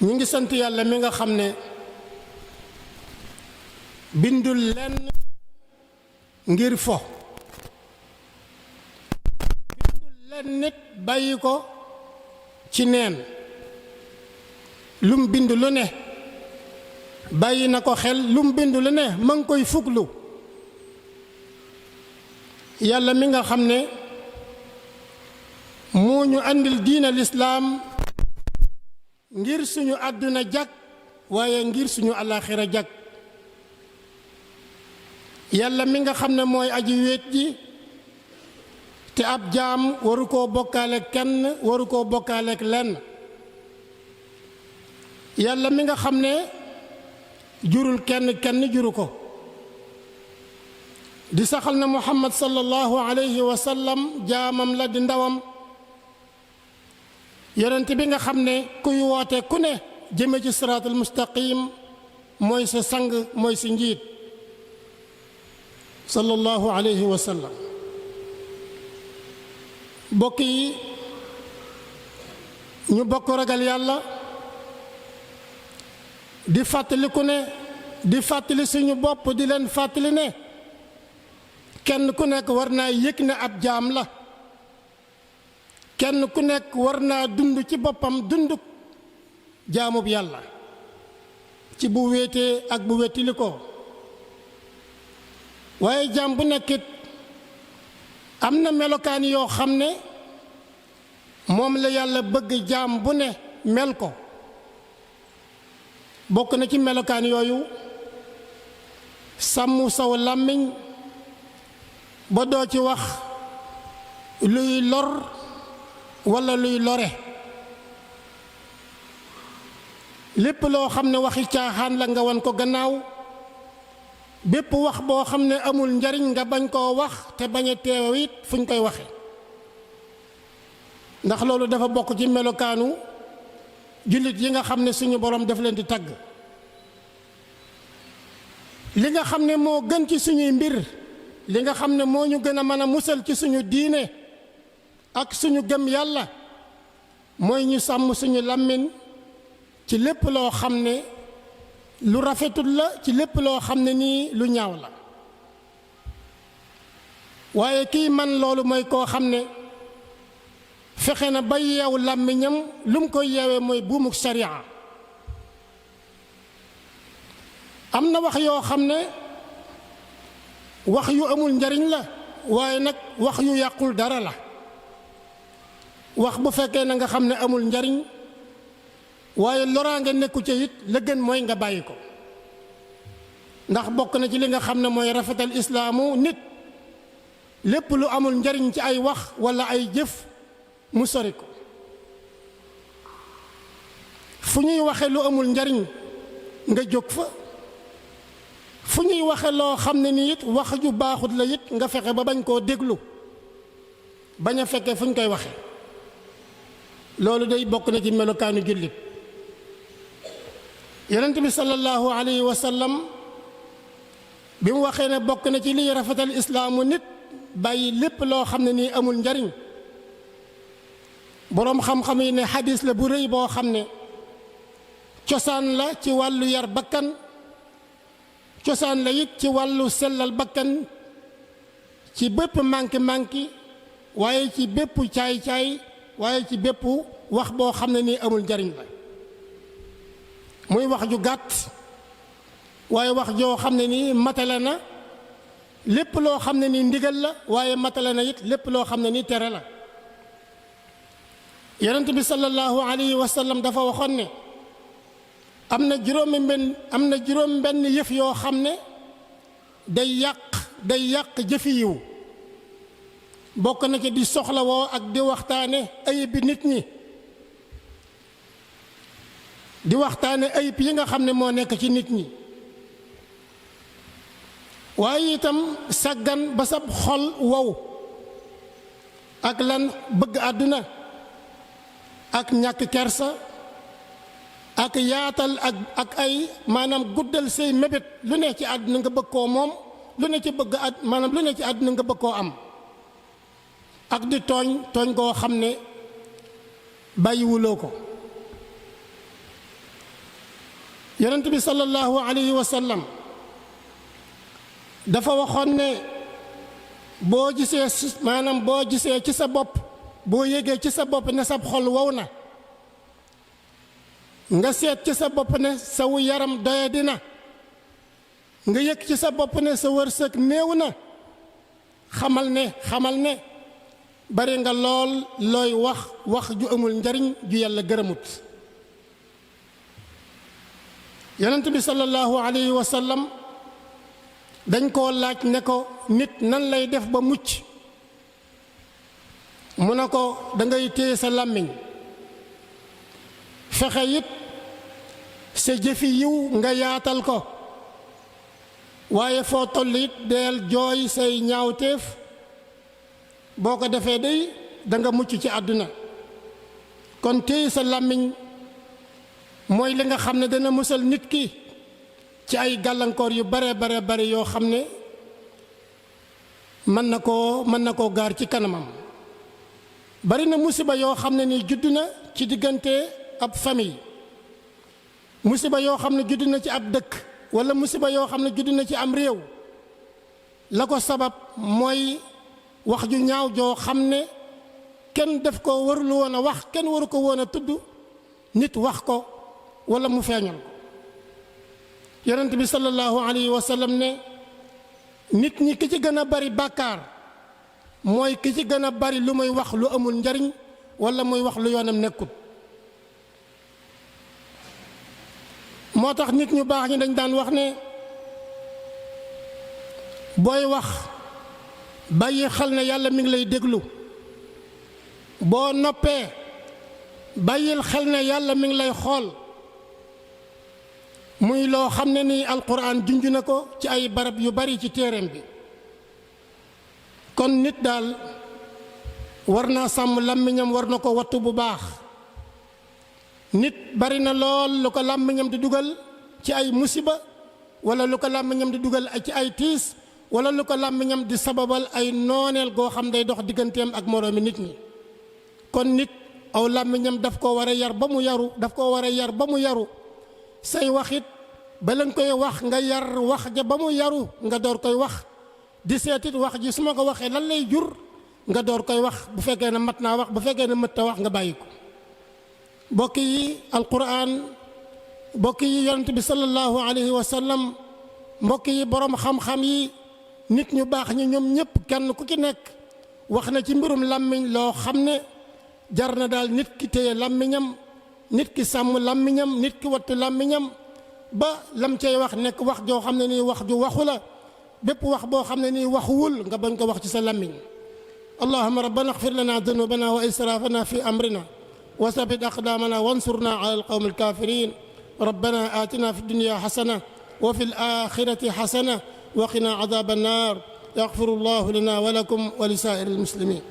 ñu ngi sant yàlla mi nga xam ne bindul lenn ngir fo, bindul lenn nit bàyyi ko ci neen. lum bind lu ne bàyyi na ko xel, lum bind lu ne ma ngi koy fuglu. yàlla mi nga xam ne moo ñu andil diina lislaam ngir suñu àdduna jag waaye ngir suñu alaaxira jag. yàlla mi nga xam ne mooy aji wéet ji te ab jaam waru koo bokkaaleek kenn, waru koo bokkaaleek lenn. yàlla mi nga xam ne jurul kenn juru ko, di saxal na muhammad sallallahu alayhi wa sallam jaamam la di ndawam. yonent bi nga xam ne kuy woote ku ne jëme ci siraatul mustaqim mooy sa sang, mooy sa njiit sallallahu alayhi wa sallam. bokk yi ñu bokk ragal yàlla, di fàttali ku ne, di fàttali suñu bopp, di leen fàttali ne kenn ku nekk war naa yëg ne ab jaam la. kenn ku nekk war naa dund ci boppam dunduk jaamub yàlla, ci bu wéetee ak bu wéttili ko. waaye jaam bu nekkit am na melokaan yoo xam ne moom la yàlla bëgg jaam bu ne mel ko. bokk na ci melokaan yooyu sàmm saw làmmiñ ba doo ci wax luy lor walla luy lore. lépp loo xam ne waxi caaxaan la nga wan ko gannaaw. bépp wax boo xam ne amul njariñ nga bañ koo wax te bañ a teew it fuñ koy waxe, ndax loolu dafa bokk ci melokaanu jullit yi nga xam ne suñu borom daf leen di tagg. li nga xam ne moo gën ci suñuy mbir, li nga xam ne moo ñu gën a mën a musal ci suñu diine ak suñu gëm yàlla, mooy ñu sàmm suñu làmmiñ ci lépp loo xam ne lu rafetul la, ci lépp loo xam ne nii lu ñaaw la. waaye kii man loolu mooy koo xam ne fexe na ba yeew làmmiñam, lu mu koy yeewee mooy buumuk sariya. am na wax yoo xam ne wax yu amul njariñ la, waaye nag wax yu yàqul dara la. wax bu fekkee na nga xam ne amul njariñ waaye loraange nekku ca it, la gën mooy nga bàyyi ko. ndax bokk na ci li nga xam ne mooy rafetal islaamu nit, lépp lu amul njariñ ci ay wax walla ay jëf mu sori ko. fu ñuy waxe lu amul njariñ nga jóg fa, fu ñuy waxe loo xam ne ni it wax ju baaxut la it nga fexe ba bañ koo déglu, bañ a fekkee fu ñu koy waxe. loolu day bokk na ci melokaanu jullit. yonent bi sallallahu alayhi wa sallam bi mu waxee ne bokk na ci liy rafetal islaamu nit bàyyi lépp loo xam ne nii amul njariñ. boroom xam-xam yi ne xadis la bu rëy boo xam ne cosaan la ci wàllu yar bakkan, cosaan la it ci wàllu sellal bakkan, ci bépp manki waaye ci bépp caay-caay, waaye ci bépp wax boo xam ne nii amul njariñ la. muy wax ju gàtt waaye wax joo xam ne nii matale na lépp loo xam ne nii ndigal la, waaye matale na it lépp loo xam ne nii tere la. yonent bi sallallahu alayhi wa sallam dafa waxoon ne am na juróom benn yëf yoo xam ne day yàq jëfi yiw. bokk na ci di soxlawoo ak di waxtaane ayib bi nit ñi, di waxtaane ayib yi nga xam ne moo nekk ci nit ñi. waaye itam sàggan ba sab xol wow ak lan bëgg àdduna ak ñàkk kersa ak yaatal ak ay maanaam guddal say mébét, lu ne ci àdduna nga bëgg koo moom, lu ne ci àdduna nga bëgg koo am. ak di tooñ koo xam ne bàyyiwuloo ko. yonent bi sallallahu alayhi wa sallam dafa waxoon ne boo gisee maanaam boo gisee ci sa bopp boo yégee ci sa bopp ne sab xol wow na nga seet ci sa bopp ne sawu yaram doye dina nga yëg ci sa bopp ne sa wërsëg néew na xamal ne bari nga lool looy wax ju amul njariñ ju yàlla gërëmut yonent bi sallallahu alayhi wa sallam dañ koo laaj ne ko nit nan lay def ba mucc mu ne ko da ngay téye sa làmmiñ fexe it sa jëfi yiw nga yaatal ko waaye foo toll it deel jooy say ñaawteef boo ko defee day da nga mucc ci àdduna kon téye sa làmmiñ mooy li nga xam ne dana musal nit ki ci ay gàllankoor yu bare yoo xam ne mën na koo gaar ci kanamam bari na musiba yoo xam ne ni judd na ci diggante ab famille musiba yoo xam ne judd na ci ab dëkk wala musiba yoo xam ne judd na ci am réew la ko sabab mooy wax ju ñaaw joo xam ne kenn def ko warul woon a wax kenn waru ko woon a tudd nit wax ko wala mu feeñal ko yonent bi sallallahu alayhi wa sallam ne nit ñi ki ci gën a bari bàkkaar mooy ki ci gën a bari lu muy wax lu amul njariñ wala muy wax lu yoonam nekkut moo tax nit ñu baax ñi dañ daan wax ne booy wax bàyyi xel ne yàlla mi ngi lay déglu boo noppee bàyyil xel ne yàlla mi ngi lay xool muy loo xam ne ni alquran junj na ko ci ay barab yu bari ci téereem bi kon nit daal war naa sàmm làmmiñam war na ko wattu bu baax nit bari na lool lu ko làmmiñam di dugal ci ay musiba wala lu ko làmmiñam di dugal ci ay tiis wala lu ko làmmiñam di sababal ay nooneel goo xam day dox digganteem ak moroomi nit ñi kon nit aw làmmiñam daf ko war a yar ba mu yaru say waxit bala nga koy wax nga yar wax ja ba mu yaru nga door koy wax di seetit wax ji su ma ko waxee lan lay jur nga door koy wax bu fekkee ne mat naa wax bu fekkee ne mët ta wax nga bàyyi ko mbokk yi alquran mbokk yi yonent bi sallallahu alayhi wa sallam mbokk yi borom xam-xam yi nit ñu baax ñi ñoom ñëpp kenn ku ci nekk wax na ci mbirum làmmiñ loo xam ne jar na daal nit ki téye làmmiñam nit ki sàmm làmmiñam nit ki wattu làmmiñam ba lam cay wax nekk wax joo xam ne nii wax ju waxu la bépp wax boo xam ne nii waxuwul nga bañ ko wax ci sa làmmiñ allahumma rabbana ighfir lana dunubana wa israfana fi amrina wa sabbit aqdamana wansurna ala alqawmi alkafirin rabbana atina fi dunya hasana wa fi alakhirati hasana wa qina adhaban nar yaghfiru llahu lana wa lakum wa li sa'iril muslimin